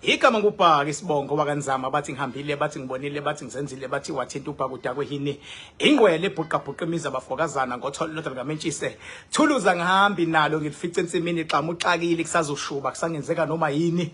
Igama ngubhaka isibongo wakanzama bathi ngihambile bathi ngibonile bathi ngizenzile bathi wathinta ubhaka udakwe hini ingqwele ebhuqabhuqa imizi abafokazana ngotholo lodwa likamentshise thuluza ngihambi nalo ngilifice ensimini xamu uxakile kusazoshuba kusangenzeka noma yini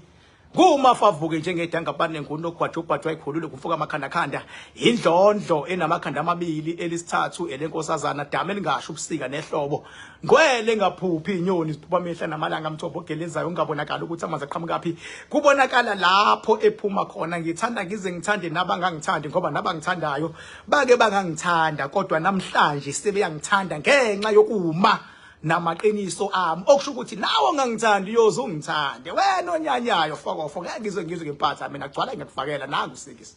Kumafavuke njengedangabane ngunogwaja ubhajwa ikhulule kufuka amakhandakhanda indlondlo enamakhanda amabili elisithathu elenkosazana dama elingasho ubusika nehlobo ngwele ngaphuphi inyoni ziphupha amehla namalanga mthombo ogelezayo ungabonakala ukuthi amanzi aqhamukaphi kubonakala lapho ephuma khona ngithanda ngize ngithande nabangangithandi ngoba nabangithandayo bake bangangithanda kodwa namhlanje sebeyangithanda ngenxa yokuma namaqiniso ami okusho ukuthi nawe ongangithandi uyoze ungithande wena onyanyayo fokofo ngeke ngizwe ngizwe ngempatha mina gcwala ngiyakufakela nangu sikisi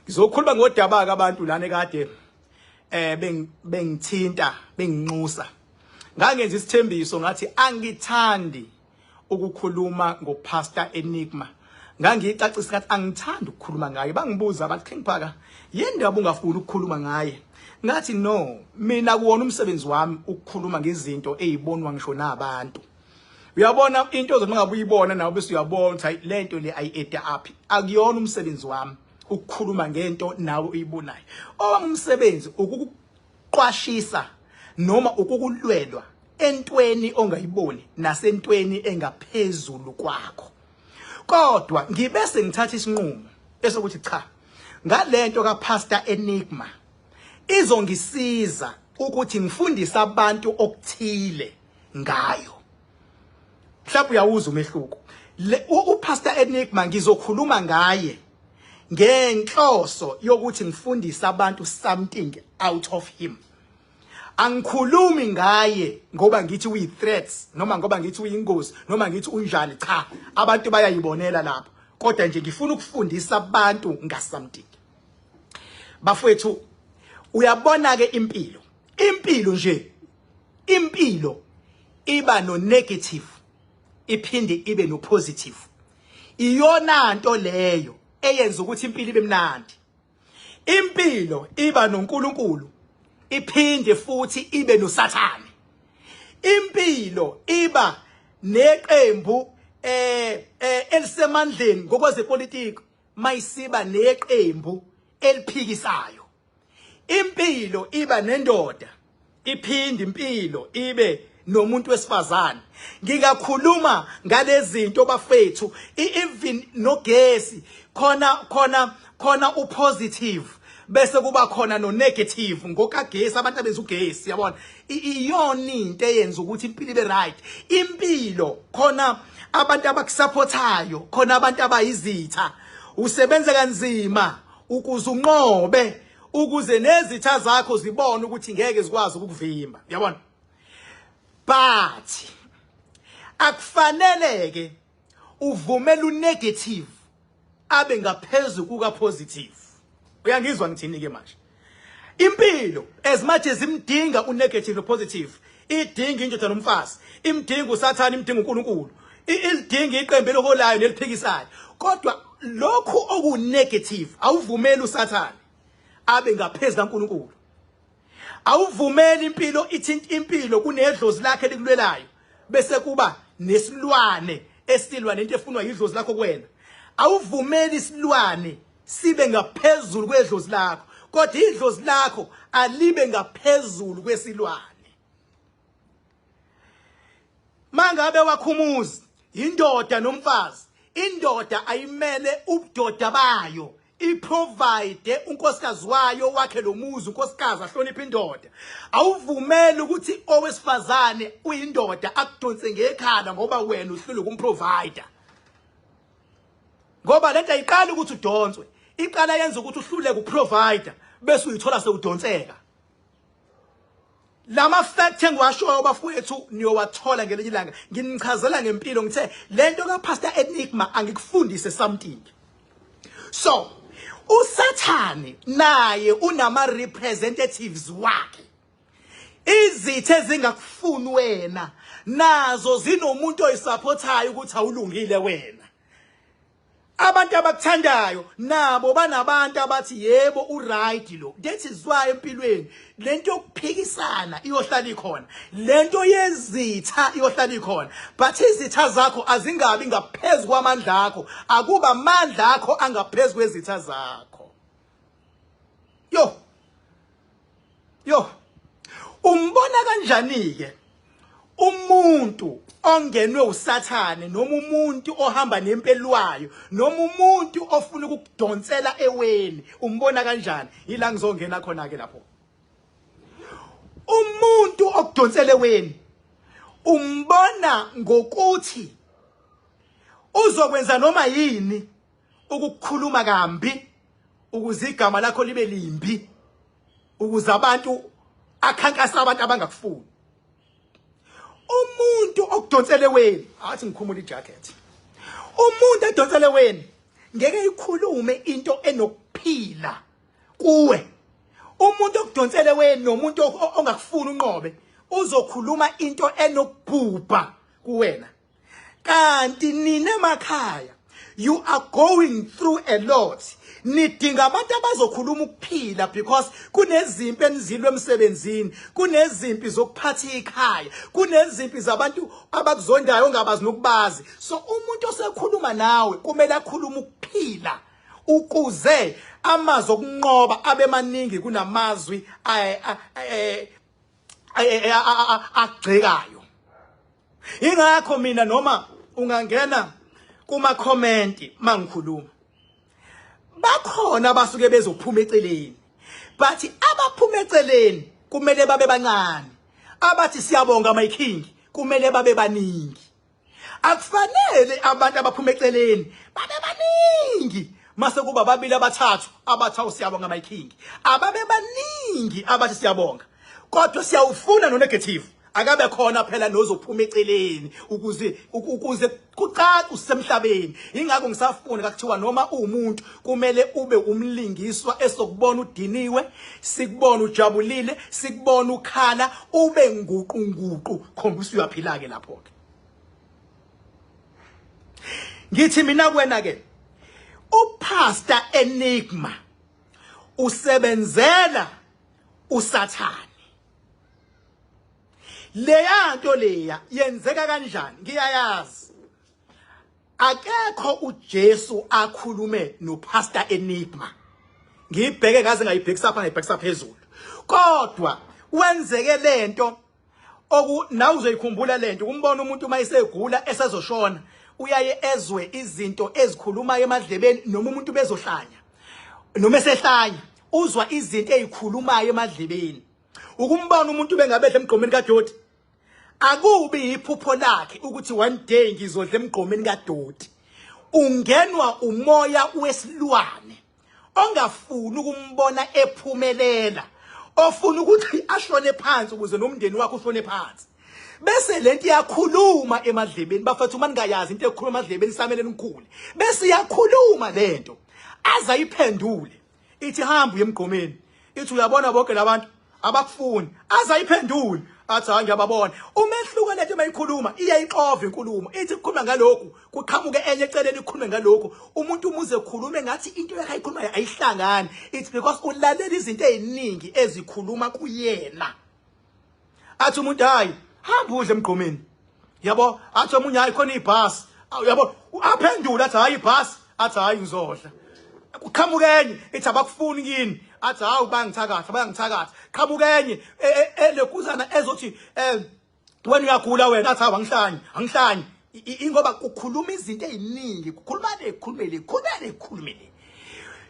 ngizokhuluma ngodaba ke abantu lana ekade eh bengithinta benginxusa ngangenza isithembiso ngathi angithandi ukukhuluma ngoPastor Enigma ngangiyicacisa ngathi angithandi ukukhuluma ngaye bangibuza bathi King Phaka yini ndaba ungafuni ukukhuluma ngaye ngathi no mina kuwona umsebenzi wami ukukhuluma ngezinto ezibonwa ngisho nabantu uyabona into ozothi mangabe uyibona nawe bese uyabona ukuthi hayi lento le ayi-eda up akuyona umsebenzi wami ukukhuluma ngento nawe uyibonayo owami umsebenzi ukukuqwashisa noma ukukulwelwa entweni ongayiboni nasentweni engaphezulu kwakho kodwa ngibe sengithatha isinqumo esokuthi cha ngalento kaPastor Enigma izongisiza ukuthi ngifundise abantu okuthile ngayo mhlawumbe uyawuza umehluko uPastor Enigma ngizokhuluma ngaye ngenhloso yokuthi ngifundise abantu something out of him angikhulumi ngaye ngoba ngithi uyi threats noma ngoba ngithi uyingozi noma ngithi unjani cha abantu bayayibonela lapho kodwa nje ngifuna ukufundisa abantu ngasomething bafowethu uyabona ke impilo impilo nje impilo iba no negative iphinde ibe no positive iyona nto leyo eyenza ukuthi impilo ibe mnandi impilo iba noNkulunkulu iphinde futhi ibe noSathane impilo iba neqembu eh, eh elisemandleni ngokwezepolitiki mayisiba neqembu eliphikisayo impilo iba nendoda iphinde impilo ibe nomuntu wesifazane ngingakhuluma ngalezinto bafethu even nogesi khona khona khona upositive bese kuba khona no negative ngokagesi abantu abenza ugesi yabona iyona into eyenza ukuthi impilo ibe right impilo khona abantu abakusupportayo khona abantu abayizitha usebenza kanzima ukuze unqobe ukuze nezitha zakho zibone ukuthi ngeke zikwazi ukukuvimba uyabona but akufanele ke uvumela unegative abe ngaphezulu kuka positive uyangizwa ngithini ke manje impilo as much as imdinga unegative no positive idinga indoda nomfazi imdinga usathane imdinga uNkulunkulu ilidinga iqembu eliholayo neliphikisayo kodwa lokhu oku negative awuvumeli usathane abe ngaphezulu kaNkulunkulu awuvumeli impilo ithinta impilo kunedlozi lakhe elikulwelayo bese kuba nesilwane esilwa nento efunwa yidlozi lakho kuwena awuvumeli isilwane sibe ngaphezulu kwedlozi lakho kodwa idlozi lakho alibe ngaphezulu kwesilwane mangabe wakhumuzi indoda nomfazi indoda ayimele ubudoda bayo iprovide unkosikazi wayo wakhe lo muzi unkosikazi ahloniphe indoda awuvumeli ukuthi owesifazane uyindoda akudonse ngekhala ngoba wena uhlule ukumprovider ngoba lento ayiqali ukuthi udonswe iqala yenza ukuthi uhluleke ukuprovider bese uyithola sewudonseka lama fact engiwashoyo bafowethu niyowathola ngelinye ilanga nginichazela ngempilo ngithe lento ka Pastor Enigma angikufundise something so uSathane naye unama representatives wakhe izitha ezingakufuni wena nazo zinomuntu oyisupportayo ukuthi awulungile wena. Abantu abakuthandayo nabo banabantu abathi yebo uright lo. That is why empilweni lento yokuphikisana iyohlala ikhona, lento yezitha iyohlala ikhona, but izitha zakho azingabi ngaphezu kwamandla akho, akuba amandla akho angaphezu kwezitha zakho. Yo yo, umbona kanjani ke umuntu ongenwe usathane, noma umuntu ohamba nempelwayo, noma umuntu ofuna ukukudonsela eweni? Umbona kanjani? Yila ngizongena khona ke lapho. Umuntu okudonsela eweni umbona ngokuthi uzokwenza noma yini ukukhuluma kambi ukuze igama lakho libe limbi, ukuze abantu akhankasa abantu abangakufuni. Umuntu okudonsele weni, athi ngikhumula ijacket, umuntu edonsele weni ngeke ikhulume into enokuphila kuwe. Umuntu okudonsele weni nomuntu ongakufuni unqobe uzokhuluma into enokubhubha kuwena. Kanti nina emakhaya, you are going through a lot, nidinga abantu abazokhuluma ukuphila, because kunezimpi enizilwe emsebenzini, kunezimpi zokuphatha ikhaya, kunezimpi zabantu abakuzondayo ongabazi nokubazi. So umuntu osekhuluma nawe kumele akhulume ukuphila ukuze amazwi okunqoba abe maningi kunamazwi agxekayo. Ingakho mina noma ungangena kuma comment mangikhuluma, bakhona abasuke bezophuma eceleni, but abaphuma eceleni kumele babe bancane, abathi siyabonga my king kumele babe baningi. Akufanele abantu abaphuma eceleni babe baningi mase kuba babili abathathu abathi awusiyabonga my king. Ababe baningi abathi siyabonga, kodwa siyawufuna no negative akabe khona phela nozophuma eceleni ukuze kucace usemhlabeni. Ingakho ngisafuna kakuthiwa noma uwumuntu kumele ube umlingiswa esokubona udiniwe, sikubona ujabulile, sikubona ukhala, ube nguqu nguqu, khombisa uyaphila ke lapho ke. Ngithi mina kuwena ke, uPastor Enigma usebenzela uSathane. Leya nto leya yenzeka kanjani? Ngiyayazi. Akekho uJesu akhulume noPastor Enigma, ngiyibheke ngaze ngayibhekisa pha, ngayibhekisa phezulu, kodwa wenzeke lento oku nawe uzoyikhumbula lento. Kumbona umuntu uma esegula esezoshona, uyaye ezwe izinto ezikhulumayo emadlebeni, noma umuntu bezohlanya noma esehlanya uzwa izinto ezikhulumayo emadlebeni. Ukumbona umuntu bengabedla emgqomeni kadoti, akubi iphupho lakhe ukuthi one day ngizodla emgqomeni kadoti. Ungenwa umoya wesilwane ongafuni ukumbona ephumelela, ofuna ukuthi ashone phansi ukuze nomndeni wakhe ushone phansi, bese lento iyakhuluma emadlebeni. Bafethu, uma ningayazi into ekhuluma emadlebeni, samele nikhule. Bese iyakhuluma lento aze ayiphendule, ithi hamba uye emgqomeni, ithi uyabona bonke labantu abakufuni, aze ayiphendule athi hayi ngiyababona. Umehluko, lento mayikhuluma iyayixova inkulumo, ithi kukhuluma ngalokhu kuqhamuke enye eceleni ikhulume ngalokhu. Umuntu umuze khulume ngathi into yakhe ayikhulumayo ayihlangani. It's because ulalela izinto eziningi ezikhuluma kuyena. Athi umuntu hayi hamba udle emgqomeni, yabo. Athi omunye hayi khona ibhasi, yabo. Aphendule athi hayi ibhasi, athi hayi ngizodla. Kuqhamuka enye ithi abakufuni kini, athi hawu bayangithakatha, bayangithakatha. Qhamuka enye elekuzana ezothi wena uyagula wena, athi hawu angihlanyi, angihlanyi. Ingoba kukhuluma izinto eziningi, kukhuluma le, kukhulume le, kukhulume le, kukhulume le.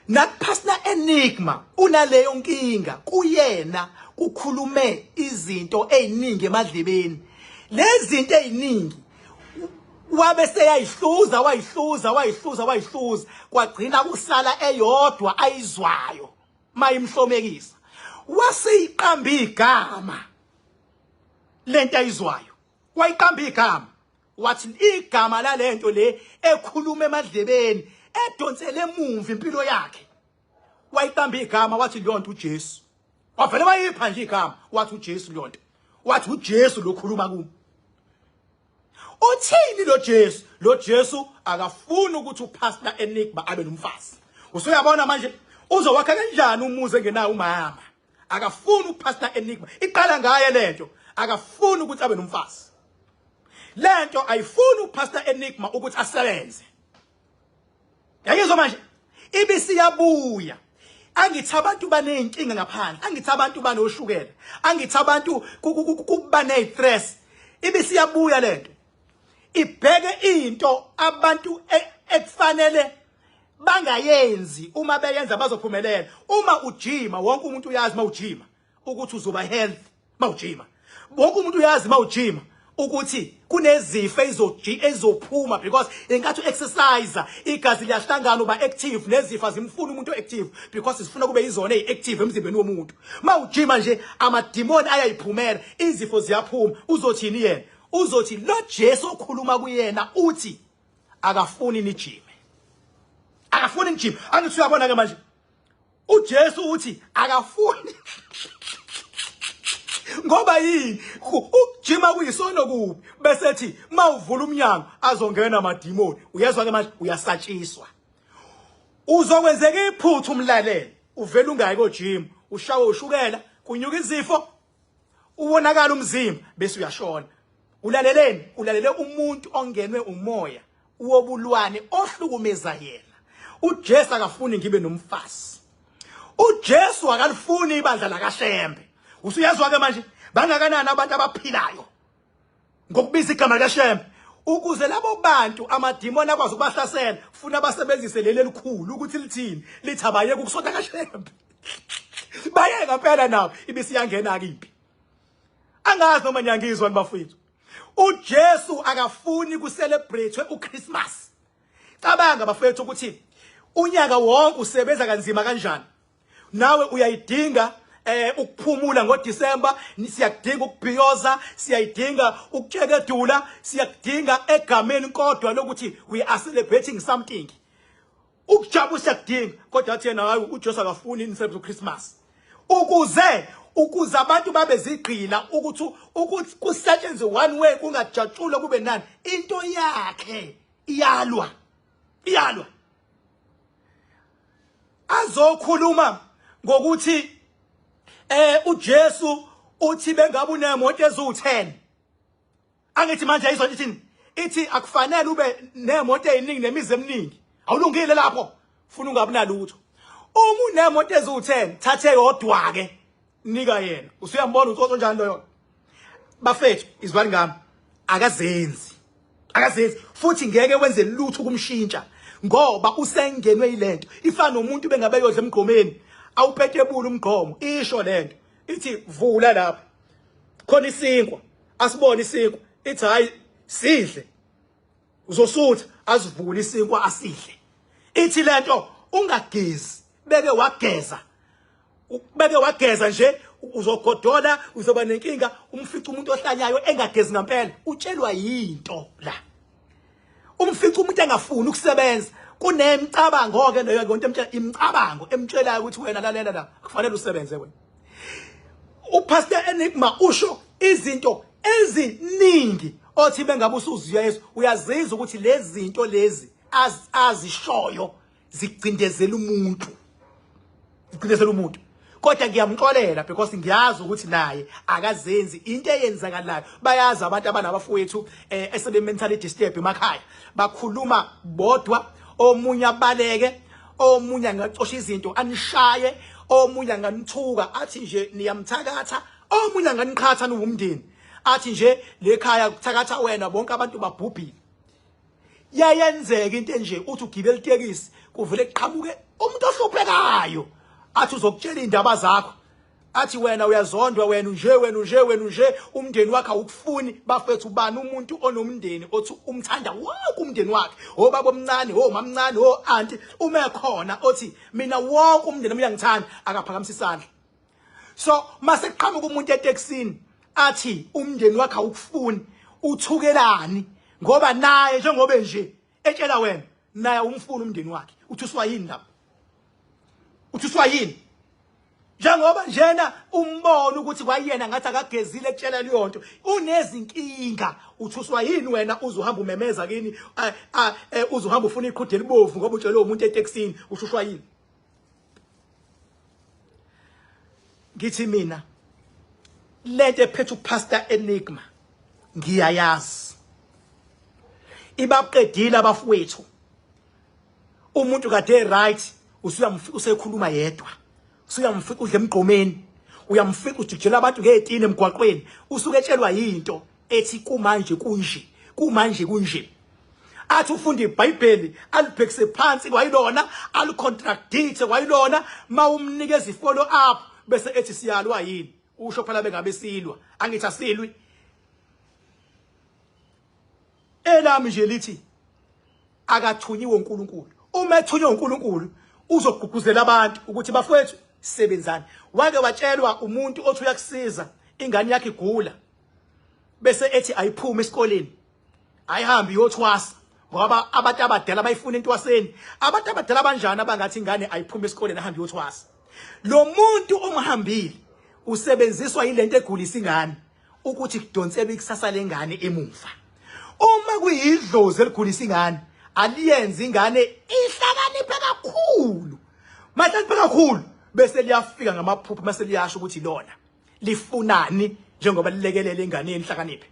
NakuPastor Enigma unaleyo nkinga, kuyena kukhulume izinto eziningi emadlebeni. Lezi zinto eziningi wabe seyayihluza, wayihluza, wayihluza, wayihluza, kwagcina kusala eyodwa ayizwayo mayimhlomekisa, waseyiqamba igama lento ayizwayo. Wayiqamba igama, wathi igama lalento le ekhuluma emadlebeni edonsele emumva impilo yakhe, wayiqamba igama, wathi leyo nto uJesu. Wavele wayipha nje igama, wathi uJesu leyo nto, wathi uJesu lokhuluma kumo. Uthini lo Jesu? Lo Jesu akafuni ukuthi uPastor Enigma abe nomfazi. Usuyabona manje uzowakha kanjani umuzi engenawo umama? Akafuni uPastor Enigma. Iqala ngaye lento. Akafuni ukuthi abe nomfazi. Lento ayifuni uPastor Enigma ukuthi asebenze. Yayizwa manje ibisiyabuya. Angithi abantu baneyinkinga ngaphandle, angithi abantu banoshukela, angithi abantu kuba nezistress. Ibisiyabuya lento. Ibheke into abantu e, ekufanele bangayenzi uma beyenza bazophumelela. Uma ujima wonke umuntu uyazi mawujima ukuthi uzoba health mawujima. Wonke umuntu uyazi mawujima ukuthi kunezifo ezizoji ezizophuma because inkathi uexercise igazi liyahlangana uba active nezifo azimfuni umuntu active because zifuna kube izona eziactive emzimbeni womuntu. Mawujima nje amadimoni ayayiphumela izifo ziyaphuma. Uzothini yena? Uzothi lo Jesu okhuluma kuyena uthi akafuni nijime. Akafuni nijime. Angithi uyabona ke manje uJesu uthi akafuni ngoba yini ukujima kuyisono kubi bese ethi mawuvula umnyango azongena amadimoni uyezwa ke manje uyasatshiswa uzokwenzeka iphutha umlalele uvela ungayi kojim ushawe ushukela kunyuka izifo uwonakala umzimba bese uyashona ulaleleni ulalele umuntu ongenwe umoya wobulwane ohlukumeza yena uJesu akafuni ngibe nomfazi uJesu akalifuni ibandla lakaShembe usuyezwa ke manje bangakanani abantu abaphilayo ngokubiza igama likaShembe ukuze labo bantu amadimoni akwazi ukubahlasela funa basebenzise leli elikhulu ukuthi lithini lithi abayeke ukusonta kaShembe bayeka phela nabo ibisiyangena kimpi angazi noma niyangizwa nibafowethu uJesu akafuni kucelebrate uChristmas. Cabanga bafethu ukuthi unyaka wonke usebenza kanzima kanjani. Nawe uyayidinga eh ukuphumula ngoDecember siyakudinga ukubhiyoza siyayidinga ukutshekedula siyakudinga egameni kodwa lokuthi we are celebrating something Ukujabula siyakudinga kodwa athi yena hayi uJesu akafuni ini Christmas. Ukuze ukuze abantu babe zigqila ukuthi ukuthi kusetshenzwe one way kungajatshulwa kube nani into yakhe iyalwa iyalwa azokhuluma ngokuthi eh uJesu uthi bengabe unemoto eziwu10 Angithi manje ayizwa ithini? Ithi akufanele ube nemoto eziningi nemizi eminingi. Awulungile lapho. Funa ungabi nalutho. Uma unemoto eziwu10, thathe yodwa ke. Nika yena. Usuyambona utsotso njani loyo? Bafethu, izwani ngami. Akazenzi. Akazenzi futhi ngeke wenze lutho kumshintsha ngoba usengenwe yilento. Ifana nomuntu bengabe yodla emgqomeni. Awupetebula umgqomo. Isho lento. Ithi vula lapha. Khona isinkwa. Asibone isinkwa ithi hayi sidle uzosutha asivule isinkwa asidle ithi lento ungagezi beke wageza beke wageza nje uzogodola uzoba nenkinga umfica umuntu ohlanyayo engagezi ngempela utshelwa yinto la umfica umuntu engafuni ukusebenza kunemicabango ke leyo nto emtshela imicabango emtshelayo ukuthi wena lalela la kufanele usebenze wena uPastor Enigma usho izinto eziningi othi bengabe usuzwa Yesu uyazizwa ukuthi lezi zinto lezi azishoyo zigcindezela umuntu zigcindezela umuntu kodwa ngiyamxolela because ngiyazi ukuthi naye akazenzi into eyenzakalayo bayazi abantu abanabafowethu eh, esebe mentally disturbed emakhaya bakhuluma bodwa omunye abaleke omunye angacosha izinto anishaye omunye anganithuka athi nje niyamthakatha omunye anganiqhatha niwumndeni athi nje lekhaya kuthakatha wena bonke abantu babhubhile Yayenzeka into enje uthi ugibela itekisi kuvele kuqhamuke umuntu ohluphekayo athi uzokutshela indaba zakho athi wena uyazondwa wena unje wena unje wena unje umndeni wakhe awukufuni bafethu ubani umuntu onomndeni othi umthanda wonke umndeni wakhe obaba omncane omamncane o-anti uma ekhona othi mina wonke umndeni uyangithanda akaphakamisa isandla so mase kuqhamuka umuntu etekisini athi umndeni wakhe awukufuni uthukelani ngoba naye njengoba nje etshela wena naye umfuni umndeni wakhe uthuswa yini lapho uthuswa yini Njengoba njena umbona ukuthi kwayena ngathi akagezile ekutshela leyo nto, unezinkinga. Uthuswa yini wena uzuhamba umemeza kini, uzuhamba ufuna iqhude elibovu ngoba utshelwe umuntu etekisini? Ushushwa yini? Ngithi mina lento ephethe uPastor Enigma ngiyayazi, ibaqedile abafowethu. Umuntu kade right, usekhuluma yedwa, usuyamfika udle emgqomeni, uyamfika ujikijela abantu ngezitini emgwaqweni, usuke etshelwa yinto ethi kumanje kunje, kumanje kunje. Athi ufunda iBhayibheli alibhekise phansi kwayilona, alicontradicte kwayilona. Mawumnikeza ifollow up bese ethi siyalwa yini? Usho phela bengabe silwa, angithi asilwi. Elami nje lithi akathunyiwe uNkulunkulu. Uma ethunywe uNkulunkulu uzogqugquzela abantu ukuthi bafowethu sebenzani. Wake watshelwa umuntu othi uyakusiza, ingane yakhe igula, bese ethi ayiphume esikoleni, ayihambi iyothwasa, ngoba abantu abadala bayifuna entwaseni. Abantu abadala abanjani abangathi ingane ayiphume esikoleni ahambe iyothwasa? Lo muntu omhambile usebenziswa yilento egulisa ingane ukuthi kudonselwe ikusasa lengane emumva. Uma kuyidlozi eligulisa ingane, aliyenze ingane ihlakaniphe kakhulu, mahlakaniphe kakhulu, bese liyafika ngamaphupho, mase liyasho ukuthi lona lifunani njengoba lilekelele enganeni ihlakaniphe.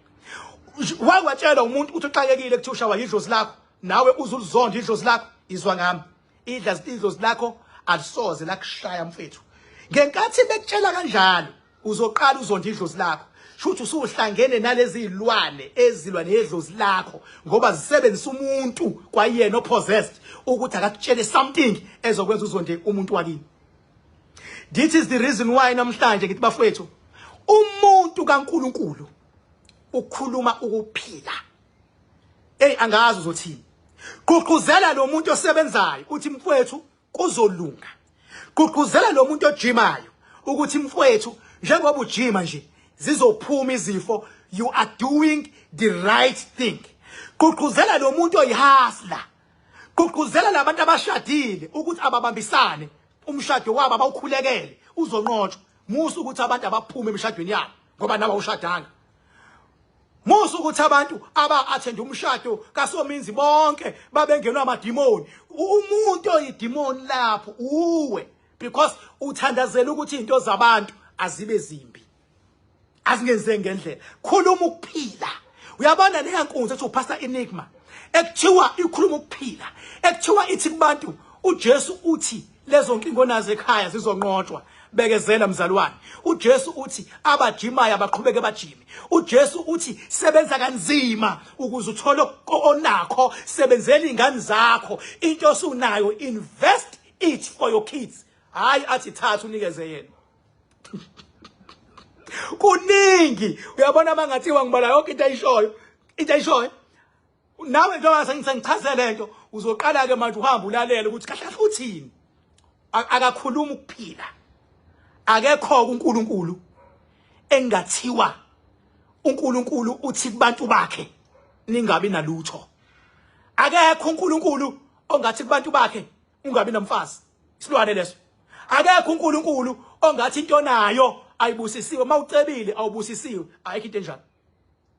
Wakwatshela umuntu ukuthi uxakekile, kuthi ushawa yidlozi lakho, nawe uzulizonda idlozi lakho. Izwa ngami, idla idlozi lakho alisoze lakushaya mfethu. Ngenkathi bekutshela kanjalo uzoqala uzonda idlozi lakho, shuthi usuhlangene nalezi zilwane ezilwa nedlozi lakho, ngoba zisebenzisa umuntu kwayena opossessed ukuthi akakutshele something ezokwenza uzonde umuntu wakini. This is the reason why namhlanje ngithi bafowethu, umuntu kaNkuluNkulu ukhuluma ukuphila. Hey, angazi uzothini. Gqugquzela lo muntu osebenzayo uthi mfowethu kuzolunga. Gqugquzela lo muntu ojimayo ukuthi mfowethu njengoba ujima nje zizophuma izifo, you are doing the right thing. Gqugquzela lo muntu oyihustler. Gqugquzela labantu abashadile ukuthi ababambisane umshado wabo, abawukhulekele uzonqotshwa. Musa ukuthi abantu abaphume emshadweni yabo ngoba nawe awushadanga. Musa ukuthi abantu aba-attend umshado kaSominzi bonke babengenwa amadimoni. Umuntu oyidimoni lapho uwe, because uthandazela ukuthi izinto zabantu azibe zimbi, azingenzeki ngendlela. Khuluma ukuphila. Uyabona leya nkunzi ethi uPastor Enigma ekuthiwa ikhuluma ukuphila, ekuthiwa ithi kubantu uJesu uthi lezo nkinga onazo ekhaya zizonqotshwa, bekezela mzalwane. uJesu uthi abajimayo abaqhubeke bajime. uJesu uthi sebenza kanzima ukuze uthole onakho, sebenzela ingane zakho, into osunayo invest it for your kids. Hayi athi thatha unikeze yena. Kuningi uyabona mangathiwa ngibala yonke into ayishoyo, into ayishoyo nawe njengoba sengichaze lento, uzoqala ke manje uhamba ulalele ukuthi kahle kahle uthini. Akakhuluma ukuphila. Akekho uNkulunkulu engathiwa uNkulunkulu uthi kubantu bakhe ningabi nalutho. Akekho uNkulunkulu ongathi kubantu bakhe ungabi namfazi, isilwane leso. Akekho uNkulunkulu ongathi into nayo ayibusisiwe, mawucebile awubusisiwe. Ayikho into enjalo,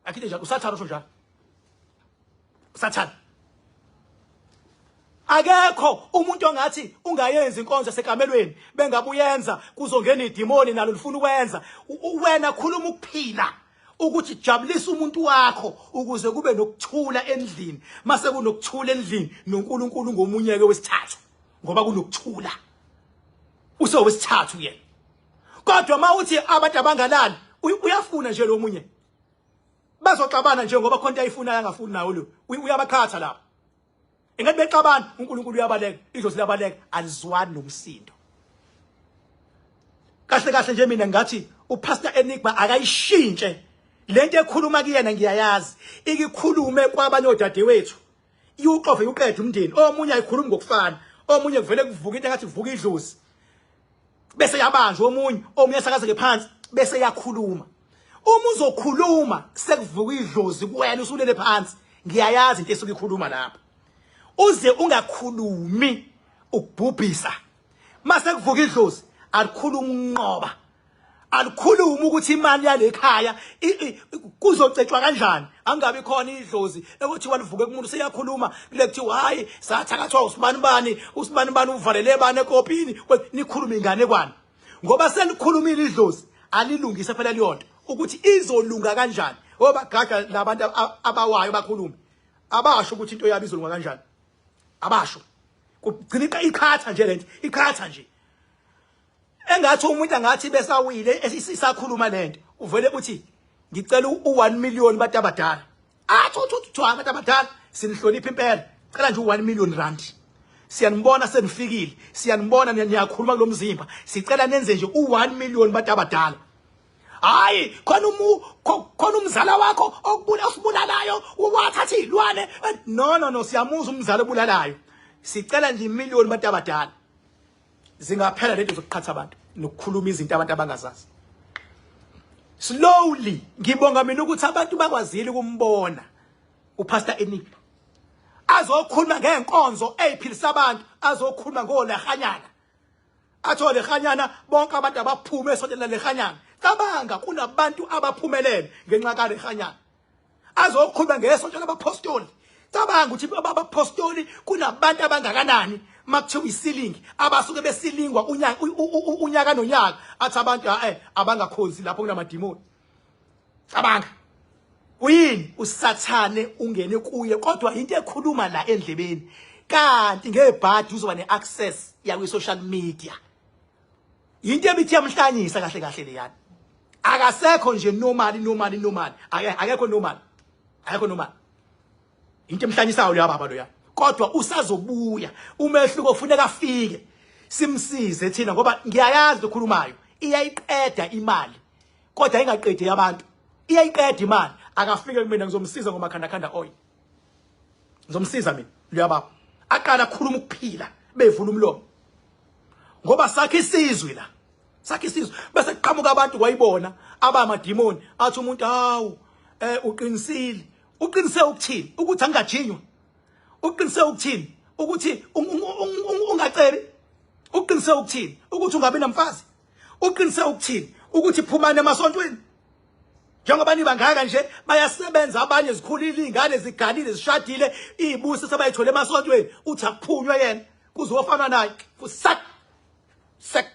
ayikho into enjalo. USathane usho njalo, uSathane. Akekho umuntu ongathi ungayenzi inkonzo esekamelweni, bengabuyenza kuzongena idimoni nalo lifuna ukwenza. Wena khuluma ukuphila ukuthi jabulisa umuntu wakho ukuze kube nokuthula endlini. Mase kunokuthula endlini noNkulunkulu ngomunye ke wesithathu, ngoba kunokuthula usowesithathu yena. Kodwa mawuthi abantu abangalali, uyafuna nje lo munye bazoxabana nje ngoba khona ayifunayo angafuni nawo lo, uyabaqhatha lapho. Engathi bexabana uNkulunkulu uyabaleka, idlozi liyabaleka, alizwani nomsindo. Kahle kahle nje mina ngathi uPastor Enigma akayishintshe lento ekhuluma kuyena, ngiyayazi ikikhulume kwabanye odadewethu, iwuxove uqede umndeni. Omunye ayikhulumi ngokufana, omunye kuvele kuvuka into engathi kuvuka idlozi bese yabanjwa, omunye esakazeke phansi bese yakhuluma. Uma uzokhuluma sekuvuka idlozi kuwena usulele phansi, ngiyayazi into esuke ikhuluma lapho. Uze ungakhulumi ukubhubhisa, mase kuvuka idlozi Alikhuluma ukunqoba, alikhuluma ukuthi imali yalekhaya kuzocetshwa kanjani. Angabi khona idlozi ekuthiwa livuke kumuntu seyakhuluma kule kuthiwa hayi sathakathwa usibani bani, usibani bani uvalele bani ekopini, nikhulume inganekwane. Ngoba selikhulumile idlozi, alilungise phela leyonto ukuthi izolunga kanjani. Ngoba gaga labantu abawayo bakhulume, abasho ukuthi into yabo izolunga kanjani, abasho. Kugcina iqhatha nje lento, iqhatha nje. Engathi umuntu angathi besawile isakhuluma lento, uvele uthi ngicela u1 million bantu abadala. Athi uthi uthi abantu abadala sinihlonipha impela, cela nje u1 million rand. Siyanibona senifikile, siyanibona niyakhuluma kulomzimba, sicela nenze nje u1 million bantu abadala. Hayi khona umu khona umzala wakho okubula osibulalayo wathatha izilwane. No no no, siyamuzwa umzala obulalayo, sicela nje imillion bantu abadala. Zingaphela lento zokuqhatha abantu nokukhuluma izinto abantu abangazazi. Slowly ngibonga mina ukuthi abantu bakwazile ukumbona uPastor Enigma azokhuluma ngenkonzo eziphilisa abantu, azokhuluma ngolehanyana, athole lehanyana bonke abantu abaphume esontweni lehanyana. Cabanga kunabantu abaphumelele ngenxa kalehanyana. Azokhuluma ngesonto labapostoli. Cabanga ukuthi abapostoli kunabantu abangakanani makuthiwa isilingi abasuke besilingwa unyaka nonyaka, athi abantu abangakhonzi lapho kunamadimoni. Cabanga uyini usathane ungene kuye, kodwa into ekhuluma la endlebeni, kanti ngebhadi uzoba neaccess ya kwi social media. Into ebithi yamhlanyisa kahle kahle leyana. Akasekho nje normal normal normal, akekho normal, akekho normal. Into emhlanyisayo leya baba loya, kodwa usazobuya. Umehluko kufuneka afike simsize thina, ngoba ngiyayazi lokhulumayo iyayiqeda imali, kodwa ingaqedi abantu, iyayiqeda imali. Akafike kumina ngizomsiza ngomakhanda khanda oil, ngizomsiza mina loya baba. Aqala akhuluma ukuphila bevula umlomo, ngoba sakhe isizwe la, sakhe isizwe. Bese kuqhamuka abantu kwayibona abamadimoni, athi umuntu hawu uqinisile. Uqinise ukuthini? Ukuthi angajinywa. Uqinise ukuthini? Ukuthi ungacebi. Uqinise ukuthini? Ukuthi ungabi namfazi. Uqinise ukuthini? Ukuthi phumane emasontweni. Njengoba nibangaka nje bayasebenza abanye, zikhulile izingane, ziganile, zishadile, izibusiso sebayithole emasontweni, uthi akuphunywe yena kuzofana naye. Fusak sek.